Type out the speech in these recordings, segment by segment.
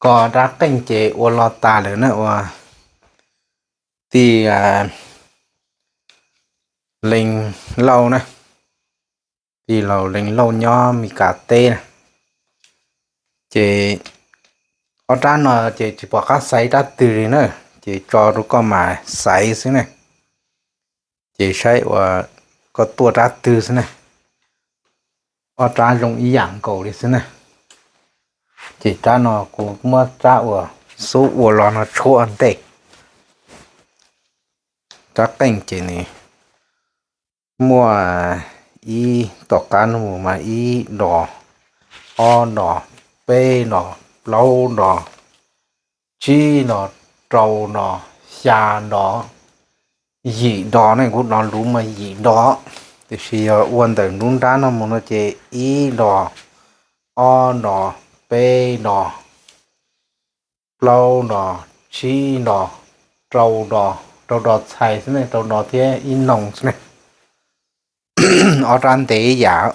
Koj rab qeej ces ua los tas lawm na, ua tij Leej Lauj na, tij laug Leej Lauj nyob Mes Kas teb na. Ces ob rab no ces tsis pom qab xaiv rab twg li na, ces tso rau koj mas xaiv xwb na. Ces saib ua koj tuaj rab twg xwb na. Ob rab zoo ib yam nkaus li xwb na. Ces rab no kuv muab rab uas xub ua los no tshuab ntej. Rab qeej ces nws muaj ib, tom qab no mus mas ib dos, ob dos, peb dos, plaub dos, tsib dos, rau dos, xya dos, yim dos ne, kuv dos luv mas yim dos. Tiam sis yog ua ntawm lub nrab no mus no ces ib dos, ob dos, peb dos, plaub dos, tsib dos, rau dos, rau dos txhais xwb ne, rau dos thiab ib noog xwb ne. Ob rab ntev yam.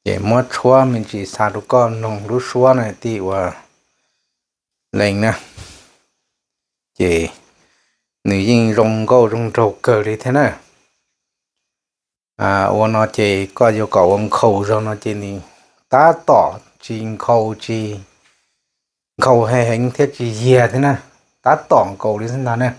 Ces muab tshuab me ntsis xa rau koj noog lub suab na tij ua Leej na. Ces nws yeej zoo nkauj zoo nraug kawg li thiab na. Ua no ces koj yuav kom ua nkhaus zog no ces nws tab tom tsis nkhaus, tsis nkhaus heev heev thiab tsis yiag thiab na, tab tom nkaus li xwb ntag na.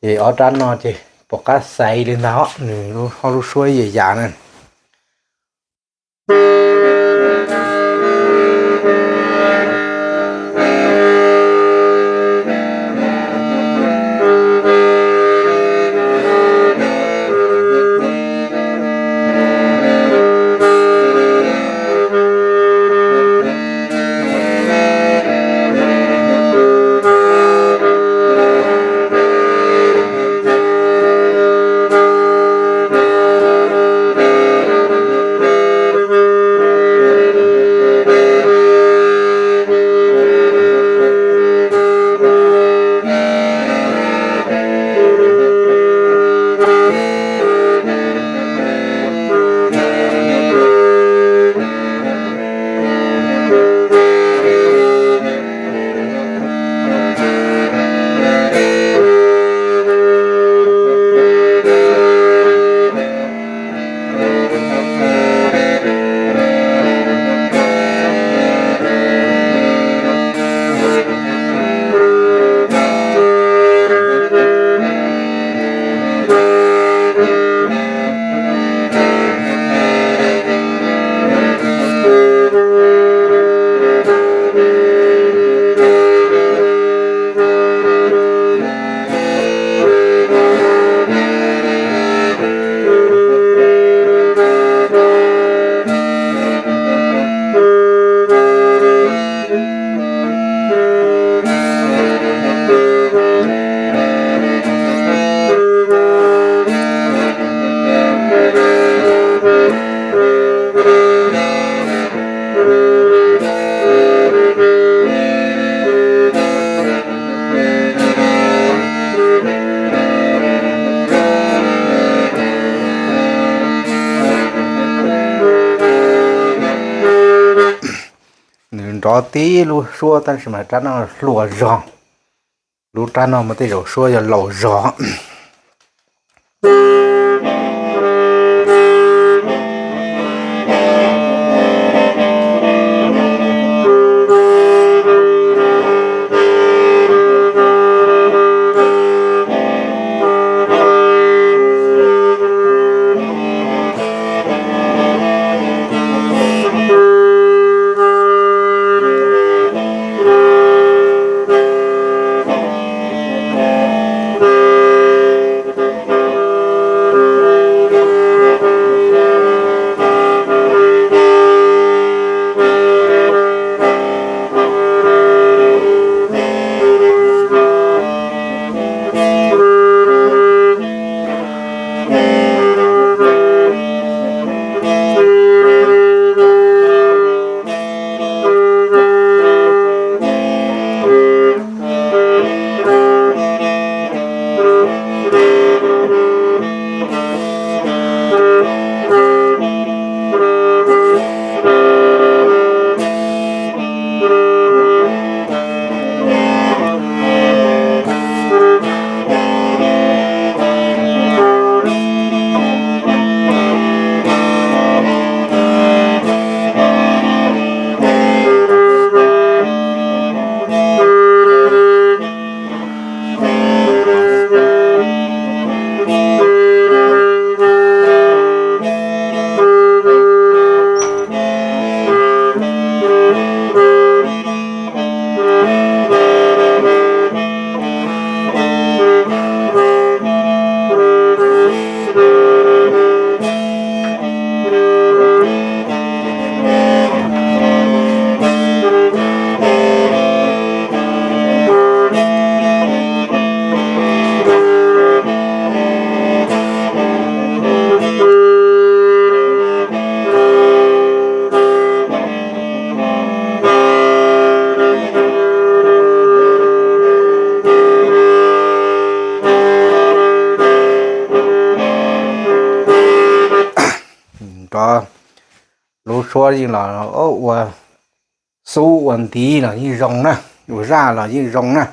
Ces ob rab no ces pom qab xaiv li ntag, nws ho lub suab yam yam na. Nws nrov tib lub suab tab sis mas rab no hluas zog. Lub rab no mas tej zaum suab yog laus zog. rov lub suab yeej los ua xub ua ntiv los yeej zoo na, ua zaj los yeej zoo na.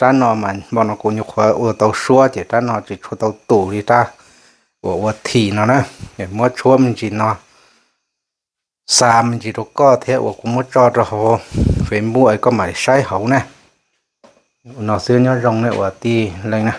Rab no mas npau no kuv nyuam qhuav ua tau suab ces rab no tsis tshua tau tus li rab uas ua thim no na. Muab tshuab me ntsis no, xa me ntsis rau koj thiab uas kuv muab tso rau hauv Facebook koj mam li saib hauv na. No xwb, nyob zoo nej ua tij leej na.